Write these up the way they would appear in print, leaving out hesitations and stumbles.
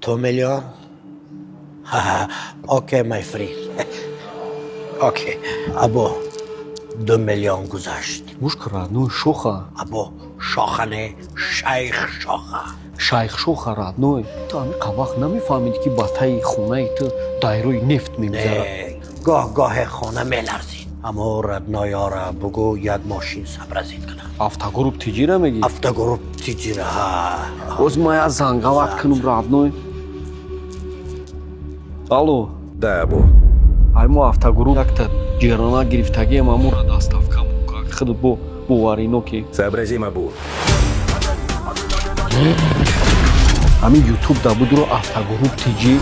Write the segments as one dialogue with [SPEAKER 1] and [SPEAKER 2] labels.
[SPEAKER 1] 2 million? Okay, my friend. Okay. Або, 2 миллион гузашт.
[SPEAKER 2] Гӯш кун, родной, шоха.
[SPEAKER 1] Або, шохане, шайх шоха.
[SPEAKER 2] Шайх шоха, родной. Ту ҳамин вақт намефаҳмидӣ, ки ба таи хонаи ту дайрои нефт мегузарад?
[SPEAKER 1] Не, гоҳ гоҳе хона меларзид. Аммо родной ёра бугӯ, як мошин сообразить кунам.
[SPEAKER 2] Автогрупп тиҷира мегӣ?
[SPEAKER 1] Автогрупп тиҷира.
[SPEAKER 2] Боз ма я зангават кунам, родной. Алло.
[SPEAKER 3] Да, Абу.
[SPEAKER 2] Ай, мо автогрупп якта ҷерона гирифтагием, амура доставка худ бо боварино ки.
[SPEAKER 3] Сообразим, Абу.
[SPEAKER 2] Ҳамин ютуб да будро автогрупп тиҷи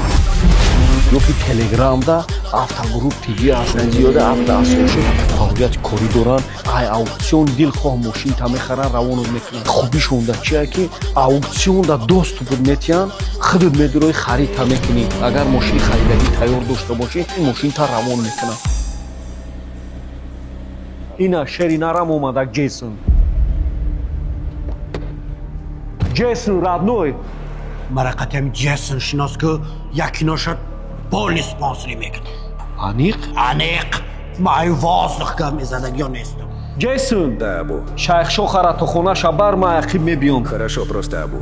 [SPEAKER 2] ё ки телеграмда автогрупп тиҷи ҳастанд. Зиёда 70 сол шуд фаъолияти корӣ доранд. Ай аукцион дилхоҳ мошинта мехаранд, равонот мекунанд. Хубишонда чия, ки аукционда доступ метиҳанд, худат медурои, харидта мекунӣ. Агар мошини харидагӣ тайёр дошта бошӣ, мошинта равон мекунанд. Ина шери нарам омада. Ҷейсон, Ҷейсон, родной.
[SPEAKER 1] Мара қатиам Ҷесон шинос ку, якиноша полный спонсорӣ мекунам.
[SPEAKER 2] Аниқ?
[SPEAKER 1] Аниқ. Ма ай воздух гап мезадагиё нестам.
[SPEAKER 2] Ҷейсон.
[SPEAKER 3] Да, Абу.
[SPEAKER 2] Шайх шохара то хонаша бар, ма ақиб мебиём.
[SPEAKER 3] Хорошо, просто, Абу.